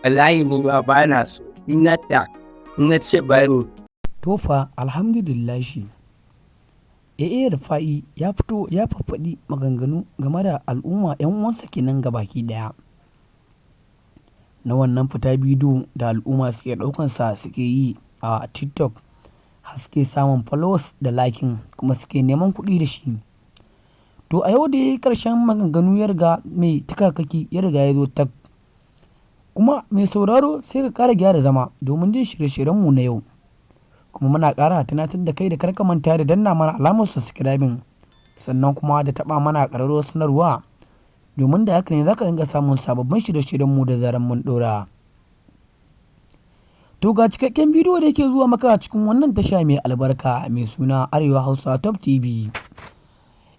Wallahi ni ma ba na so in na ta in na ce bari. To fa, alhamdulillahi, AA Rufa'i ya fito ya faffaɗi maganganu game da al'umma 'yan uwansa kenan gabaki ɗaya. Na wannan fita bidiyo da al'umma suke ɗaukansa suke yi a TikTok har suke samun followers da liking kuma suke neman kuɗi da shi. To a yau dai ƙarshen maganganu ya riga mai tukakaki ya riga ya zo tak. Kuma mai sauraro, sai ka ƙara gyara zama domin jin shirye-shiryenmu na yau. Kuma muna ƙara tunatar da kai da kar ka manta da danna mana alamar subscribing, sannan kuma da taɓa mana ƙararrawar sanarwa, domin da haka ne za ka dinga samun sababbin shirye-shiryenmu da zarar mun ɗora. To ga cikakken bidiyo da yake zuwa maka cikin wannan tasha mai albarka mai suna Arewa Hausa Top TV.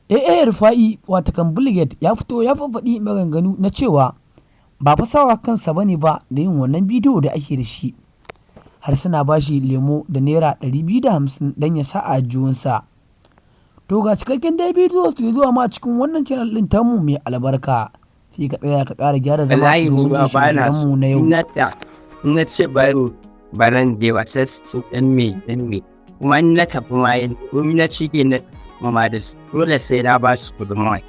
AA Rufa'i, watakan Bilgate, ya fito ya faffaɗi maganganu na cewa ba fa sawa kansa bane ba da yin wannan bidiyo da ake da shi. Har suna ba shi lemo da ₦250 don ya sa a aljihunsa. To ga cikakken dai bidiyo su zuwa ma cikin wannan channel ɗin tamu mai albarka. Sai ka tsaya ka ƙara gyara zama Wallahi ni domin ma jin ba na so shirye-shiryenmu na yau. in na ta in na ce bari baran je ba, sai su ce dan me, dan me? Kuma in na tafi ma, in na cike na mama da su, dole sai na ba su kuɗin mai.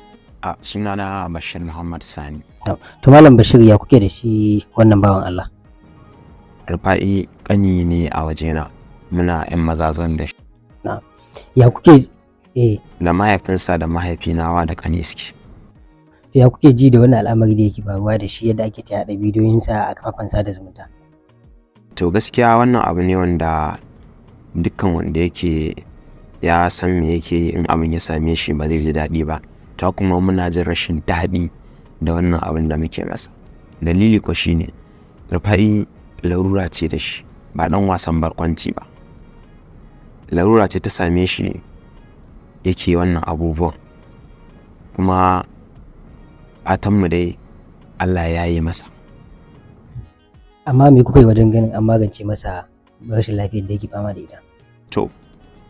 A sunana Bashir Muhammad Sani. To Malam Bashir, ya kuke da shi wannan bawan Allah? Rufa'i ƙani ne a wajena. Muna 'yan mazazan da shi. Ya kuke eh Da mahaifinsa da mahaifina da ƙani suke. To ya kuke ji da wannan al'amari da yake faruwa da shi, yadda ake ta yaɗa bidiyoyinsa a kafafen sada zumunta? To gaskiya wannan abu ne wanda dukkan wanda yake ya san me yake yi, in abin ya same shi ba zai ji daɗi ba. Ta kuma muna jin rashin daɗi da wannan abin da muke masa. Dalili ko shine Rufa'i larura ce da shi, ba ɗan wasan barkwanci ba. Larura ce ta same shi yake wannan abubuwan, kuma fatanmu dai Allah ya yi masa. Amma me kuka yi wajen ganin an magance masa rashin lafiyar da yake fama da ita? To,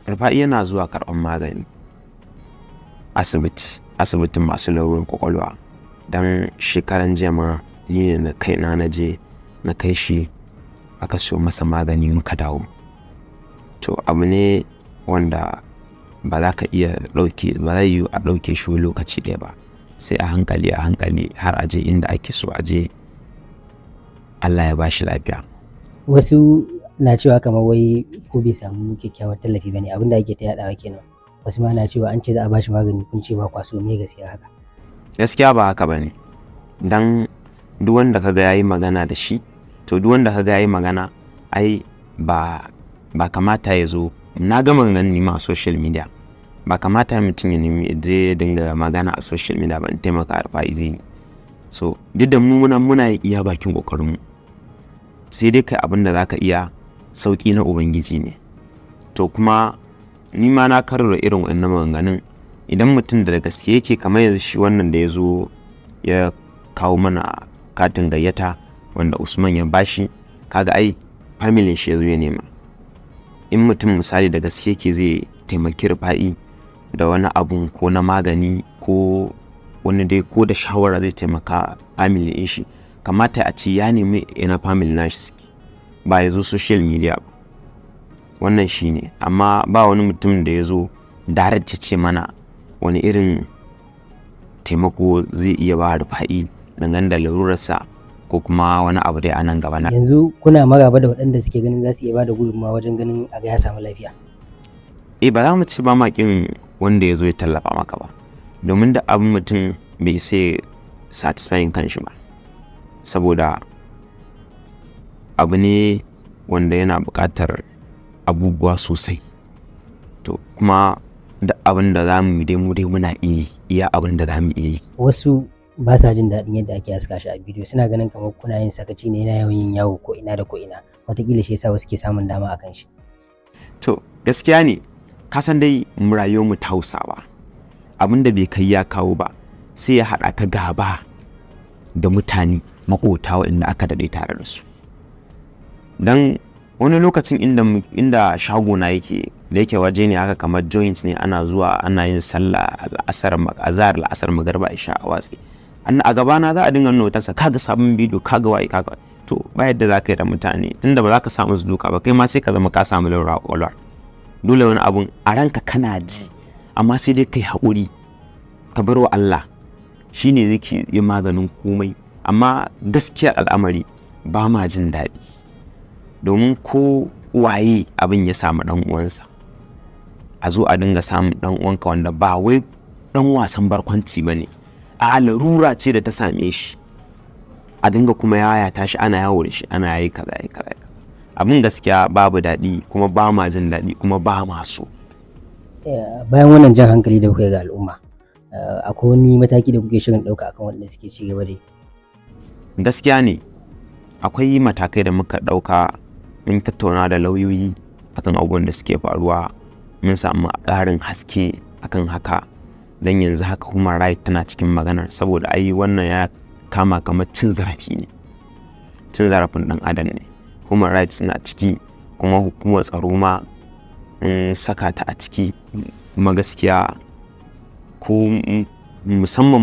Rufa'i yana zuwa karɓar magani asibiti, asibitin masu larurar kwakwalwa. Don shekaran jiya ma ni ne na kaina na je na kai shi, aka siyo masa magani, muka dawo. To abu ne wanda ba za ka iya ɗauke ba, zai yiwu a ɗauke shi lokaci ɗaya ba, sai a hankali a hankali har a je inda ake so a je, Allah ya ba shi lafiya. Wasu na cewa kamar wai ko bai samu kyakkyawar tallafi ba ne, abinda ake ta yaɗawa kenan. Wasu ma na cewa an ce za a bashi magani, kun ce ba kwa so. Me gaskiya haka? Gaskiya ba haka ba ne. Don duk wanda kaga yayi magana da shi, to duk wanda kaga yayi magana ai ba kamata ya zo. Na gama ganin ma a social media, ba kamata mutum ya nemi je dinga magana a social media ba in taimaka Rufa'i zai yi. So duk da mu muna yin iya bakin kokarin mu, sai dai kai abin da zaka iya, sauki na Ubangiji ne. To kuma ni ma na karura irin wannan maganganun. Idan mutum da gaske yake, kamar yanzu shi wannan da ya zo ya kawo mana katin gayyata wanda Usman ya bashi, kaga ai familin shi ya zo ya nema. In mutum misali da gaske yake zai taimaki Rufa'i da wani abun, ko na magani ko wani dai, ko da shawara zai taimaka family ɗin shi, kamata a ce ya nemi ina family nashi suke, ba ya zo social media ba. Wannan shi ne. Amma ba wani mutum da ya zo direct ya ce mana wani irin taimako zai iya ba Rufa'i dangane da larurarsa ko kuma wani abu dai a nan gaba na. Yanzu kuna maraba da waɗanda suke ganin za su iya bada gudunmawa wajen ganin a ga ya samu lafiya? Eh, ba za mu ci ba ma kin wanda ya zo ya tallafa maka ba, domin da abin mutum bai sai satisfying kanshi ba, saboda abu ne wanda yana buƙatar abubuwa sosai. To kuma da abin da za mu yi dai, mu dai muna iya iya abin da za mu iya yi. Wasu ba sa jin daɗin yadda ake haska shi a bidiyo, suna ganin kamar kuna yin sakaci ne, yana yawan yin yawo ko ina da ko ina, wataƙila shi yasa wasu ke samun dama akan shi. To gaskiya ne, ka san dai mu rayuwar mu ta Hausawa, abin da bai kai ya kawo ba sai ya haɗa ka gaba da mutane maƙota waɗanda aka daɗe tare da su. Don wani lokacin inda shagona yake, da yake waje ne haka kamar joint ne, ana zuwa ana yin sallah al'asar, azhar, al'asar, magariba, isha, a watsi. A gabana za a dinga nuna hotonsa, kaga sabon bidiyo, kaga waye, kaga. To, ba yadda za ka yi da mutane, tunda ba za ka samu su duka ba, kai ma sai ka zama ka samu laura kwakwalwar. Dole wani abun a ranka kana ji, amma sai dai kai haƙuri, ka bar wa Allah, shi ne zai yi maganin komai. Amma gaskiyar al'amari, ba ma jin daɗi, domin ko waye abin ya samu ɗan uwansa, a zo a dinga samun ɗan uwanka wanda ba wai ɗan wasan barkwanci ba ne, a larura ce da ta same shi, a dinga kuma yayata shi, ana yawo da shi, ana yi kaza, yi kaza, kaza. Abin gaskiya babu daɗi, kuma ba ma jin daɗi, kuma ba ma so. Bayan wannan jan hankali da kuka yi ga al'umma, akwai wani mataki da kuke shirin ɗauka akan waɗanda suke ci gaba da yi? Gaskiya ne, akwai matakai da muka ɗauka. Mun tattauna da lauyoyi akan abubuwan da suke faruwa, mun samu ƙarin haske akan haka, don yanzu haka human right tana cikin maganar, saboda ai wannan ya kama kamar cin zarafi ne, cin zarafin ɗan adam ne. Human rights na ciki, kuma hukumar tsaro ma mun saka ta a ciki. Kuma gaskiya ko musamman